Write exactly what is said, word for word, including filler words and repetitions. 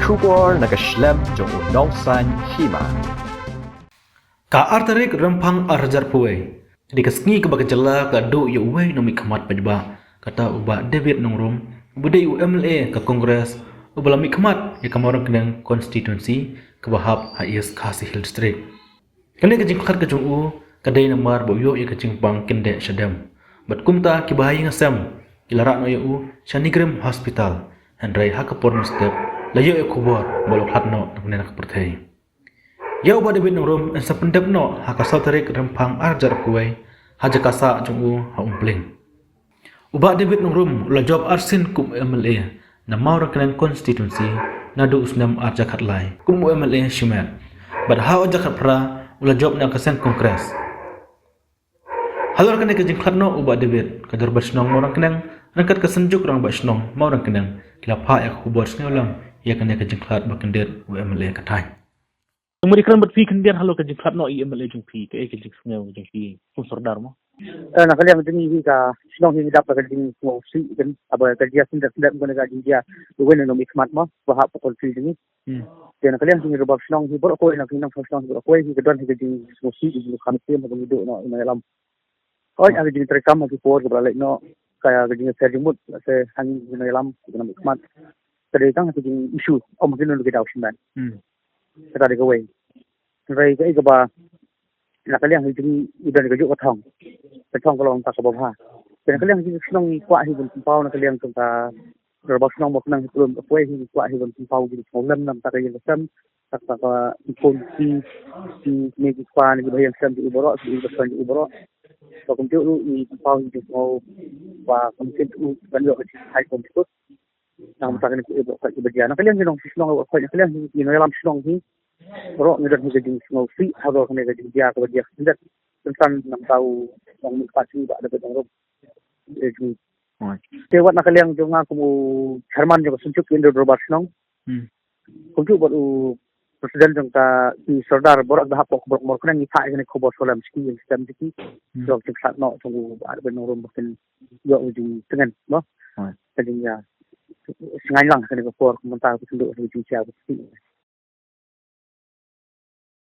Khubor na ka shlem jong u Nongsaiñ Hima. Ka ar tarik Rymphang ar hajar arphew wei ka dei ka sngi kaba ka jylla ka duh ïa uwei u nongmihkhmat paidbah, kata u Bah David Nongrum, uba dei u M L A ka Congress, uba la mihkhmat ïa ka Mawryngkneng constituency kaba hap ha East Khasi Hills District. Kane ka jingkhlad ka jong u ka dei namar ba u ïoh ïa ka jingpang kyndit shadem. Bad kumta kiba ha ïing ha sem ki la rah noh ïa u sha NEIGRIHMS Hospital, hynrei ha ka por mynstep la ïoh ïa ka khubor ba u la khlad noh na kane ka pyrthei. Ïa u Bah David Nongrum yn sa pyndep noh ha ka saw tarik Rymphang ar hajar arphew wei ha jaka sah jong u ha Umpling. U Bah David Nongrum u la jop arsien kum u M L A na Mawryngkneng constituency naduh u snem ar hajar khatlai kum u M L A shimet. Bad ha u ar hajar khatphra u la jop na ka seng Congress. Halor kane ka jingkhlad noh u Bah David, ka Dorbar Shnong Mawryngkneng ryngkat ka Synjuk Rangbah Shnong Mawryngkneng ki la phah ïa ka khubor sngewlem ïa kane ka jingkhlad ba kyndit u M L A ka thaiñ. Nga mut ïa kren bad phi khyndiat halor ka jingkhlad noh ïa u M L A jong phi, kaei ka jingsngew jong phi kum sordar mo? Eh, na ka liang jong ngi hi ka shnong hi ngi dap da ka jingsngewsih kan, haba ka jia syndet syndet kane ka jingjia uwei u nongmihkhmat mo ba hap ha constituency jong ngi. Hmm. Te na ka liang jong ngi Dorbar Shnong hi baroh kawei, na ka liang Dorbar Shnong hi baroh kawei hi ka don hi ka jingsngewsih, ka jingkham ïa ka jingduh noh ïa u nongïalam. Hooid, ha ka jingtrei kam ha ki por kaba la leit noh, ka, ka jingïaser jingmut, lehse ha ngi ki nongïalam, ki nongmihkhmat. Ka dei tang ha ka jingissue, ym ha kino kino ki daw shimet. Hmm. Kata dei kawei. Hynrei kaei kaba na ka liang hi jong ngi don kajuh ka thong. Ka thong ka long kata kaba bha. Te na ka liang hi jong ngi shnong ngi kwah hi ban pynpaw na ka liang jong ka Dorbar Shnong Mawryngkneng hi, khlem kawei hi ngi kwah hi ban pynpaw jingsngewlem na ka bynta ka ïing ka sem, kata ka, ki khun ki, ki kmie ki kpa ne kiba ha ïing sem jong u baroh, ki ïing ki sem jong u baroh. Ba kumjuh ruh ngi pynpaw jingsngew ba kumjuh ruh ban ïoh ka jingshai kumjuh. Na ka bynta kane kaei baroh kawei kaba jia. Na ka liang ki nongshong shnong baroh kawei, na ka liang ki nongïalam shnong hi baroh ngi don hi ka jingsngewsih halor kane ka jingjia kaba jia ka syndet. Kynsan na ka bynta u nongmihkhmat jong ngi Bah David Nongrum. Eh, jong ngi. Te wat na ka liang jong nga kum u chairman jong ka Synjuk Indo Dorbar Shnong. Hmm. Kumjuh bad u president jong ka, ki sordar baroh kiba hap ha Mawryngkneng ngi phah ïa kane ka khubor sngewlem sha ki ïing sem jong ki. Hmm. Jong ka jingkhlad noh jong u Bah David Nongrum ba kin ïoh ka jingtngen mo. Hmm. Ka jingïa sngewlem lang ha kane ka por mynta ka kynduh ka jingjia ba shisha.